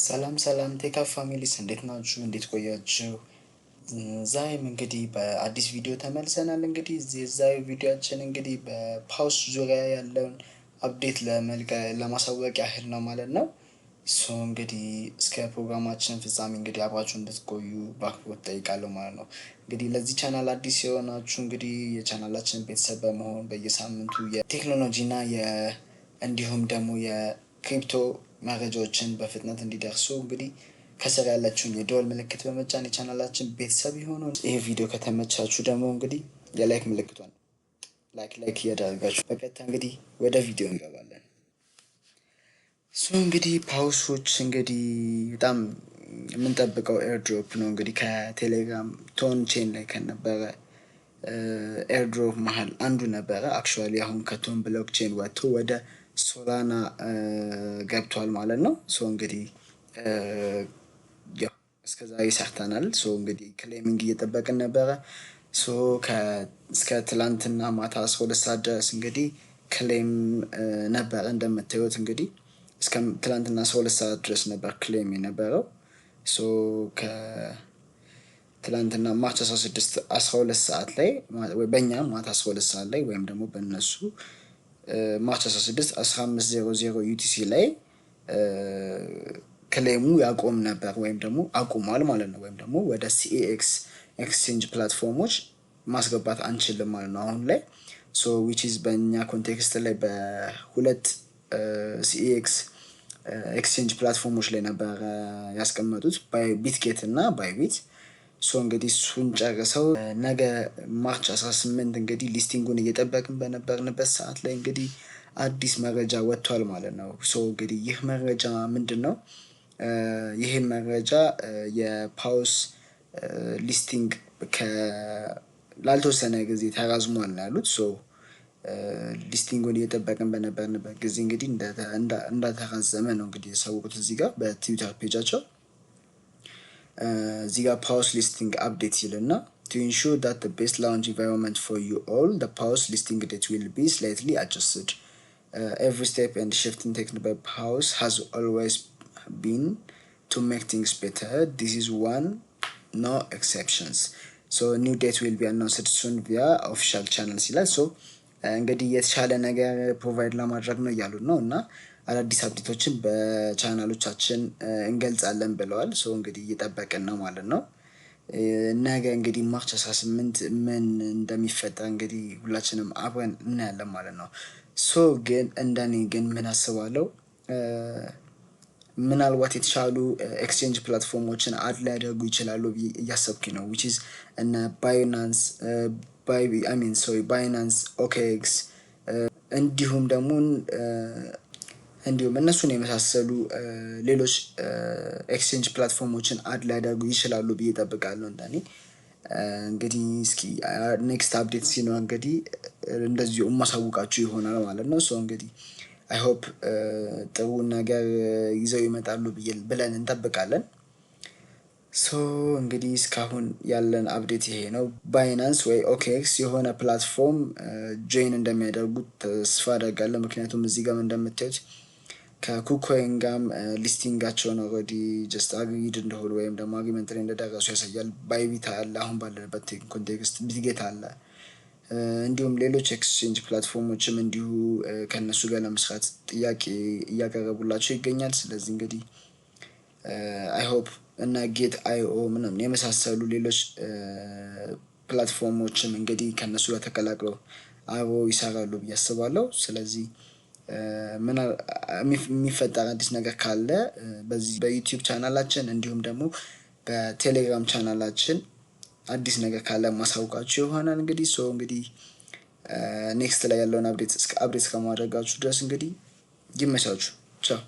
ሰላም ሰላም Tech Up families፣ እንዴት ናችሁ? እንዴት ቆያችሁ? ዛሬም እንግዲህ በአዲስ ቪዲዮ ተመልሰናል። እንግዲህ የዛሬው ቪዲዮአችን እንግዲህ በ Paws ዙሪያ ያለውን update ለማሳወቅ ያህል ነው ማለት ነው። So እንግዲህ እስከ ፕሮግራማችን ፍጻሜ እንግዲህ አብራችሁ እንድትቆዩ በአክብሮት ጠይቃለሁ ማለት ነው። እንግዲህ ለዚህ ቻናል አዲስ የሆናችሁ እንግዲህ የቻናላችን ቤተሰብ በመሆን በየሳምንቱ የቴክኖሎጂ እና እንዲሁም ደግሞ የ crypto መረጃዎችን በፍጥነት እንዲደርሱ እንግዲህ ከስር ያለችውን የደወል ምልክት በመጫን የቻናላችን ቤተሰብ ይሁኑ። ይህ ቪዲዮ ከተመቻችሁ ደግሞ እንግዲህ የ like ምልክቷን like like እያደረጋችሁ በቀጥታ እንግዲህ ወደ ቪዲዮ እንገባለን። So እንግዲህ Paws ኦች እንግዲህ በጣም የምንጠብቀው airdrop ነው። እንግዲህ ከቴሌግራም TON chain ላይ ከነበረ airdrop መሀል አንዱ ነበረ። Actually አሁን ከ TON blockchain ወጥቶ ወደ Solana ገብቷል ማለት ነው። So እንግዲህ ያው እስከዛሬ ሰርተናል። So እንግዲህ claiming እየጠበቅን ነበረ። So እስከ ትላንትና ማታ 12 ሰዓት ድረስ እንግዲህ claim ነበረ። እንደምታዩት እንግዲህ እስከ ትላንትና 12 ሰዓት ድረስ ነበር claim የነበረው። So ከትላንትና March 16 12 ሰዓት ላይ፣ በእኛ ማታ 12 ሰዓት ላይ ወይም ደግሞ በእነሱ March 16 15:00 UTC ላይ claim ኡ ያቆም ነበር ወይም ደግሞ አቁሟል ማለት ነው። ወይም ደግሞ ወደ CEX exchange platform ኦች ማስገባት አንችልም ማለት ነው አሁን ላይ። So which is በእኛ context ላይ በሁለት CEX exchange platform ኦች ላይ ነበረ ያስቀመጡት፣ Bitget እና Bybit። So እንግዲህ እሱን ጨርሰው ነገ March 18 እንግዲህ listing ኡን እየጠበቅን በነበርንበት ሰዓት ላይ እንግዲህ አዲስ መረጃ ወጥቷል ማለት ነው። So እንግዲህ ይህ መረጃ ምንድን ነው? ይህ መረጃ የ Paws listing ላልተወሰነ ጊዜ ተራዝሟል ነው ያሉት። So listing ኡን እየጠበቅን በነበርንበት ጊዜ እንግዲህ እንደተራዘመ ነው እንግዲህ ያሳወቁት እዚህ ጋር በ Twitter page ኣቸው። እዚህ ጋር Paws listing update ይልና "To ensure that the best launch environment for you all, the Paws listing date will be slightly adjusted. Every step and shifting taken by Paws has always been to make things better. This is one no exceptions. So new date will be announced soon via official channels" ይላል። So እንግዲህ የተሻለ ነገር provide ለማድረግ ነው እያሉት ነው እና አዳዲስ update ኦችን በቻናሎቻችን እንገልጻለን ብለዋል። So እንግዲህ እየጠበቅን ነው ማለት ነው። ነገ እንግዲህ March 18 ምን እንደሚፈጠር እንግዲህ ሁላችንም አብረን እናያለን ማለት ነው። So ግን እንደኔ ግን ምን አስባለሁ፣ ምናልባት የተሻሉ exchange platform ኦችን add ሊያደርጉ ይችላሉ ብዬ እያሰብኩኝ ነው። Which is እነ Binance፣ I mean sorry፣ Binance፣ OKX እንዲሁም ደግሞ እንዲሁም እነሱን የመሳሰሉ ሌሎች exchange platform ኦችን add ሊያደርጉ ይችላሉ ብዬ እጠብቃለሁ። እንደኔ እንግዲህ እስኪ next update ሲኖር እንግዲህ እንደዚሁ የማሳውቃችሁ ይሆናል ማለት ነው። So እንግዲህ I hope ጥሩ ነገር ይዘው ይመጣሉ ብለን እንጠብቃለን። So እንግዲህ እስካሁን ያለን update ይሄ ነው። Binance ወይ OKX የሆነ platform join እንደሚያደርጉት ተስፋ አደርጋለሁ። ምክንያቱም እዚህ ጋር እንደምታዩት ከ KuCoin ጋርም listing ኣቸውን already just agreed እንደሆኑ ወይም ደግሞ agreement ላይ እንደደረሱ ያሳያል። Bybit አለ፣ አሁን ባለንበት context Bitget አለ። እንዲሁም ሌሎች exchange platform ኦችም እንዲሁ ከእነሱ ጋር ለመስራት ጥያቄ እያቀረቡላቸው ይገኛል። ስለዚህ እንግዲህ I hope እና Gate.io ምናምን የመሳሰሉ ሌሎች platform ኦችም እንግዲህ ከእነሱ ጋር ተቀላቅለው አብረው ይሰራሉ ብዬ አስባለሁ። ስለዚህ የሚፈጠር አዲስ ነገር ካለ በዚህ በ YouTube channel ኣችን እንዲሁም ደግሞ በቴሌግራም ቻናላችን አዲስ ነገር ካለ ማሳውቃችሁ ይሆናል። እንግዲህ so እንግዲህ next ላይ ያለውን update እስከማድረጋችሁ ድረስ እንግዲህ ይመቻችሁ። ቻው።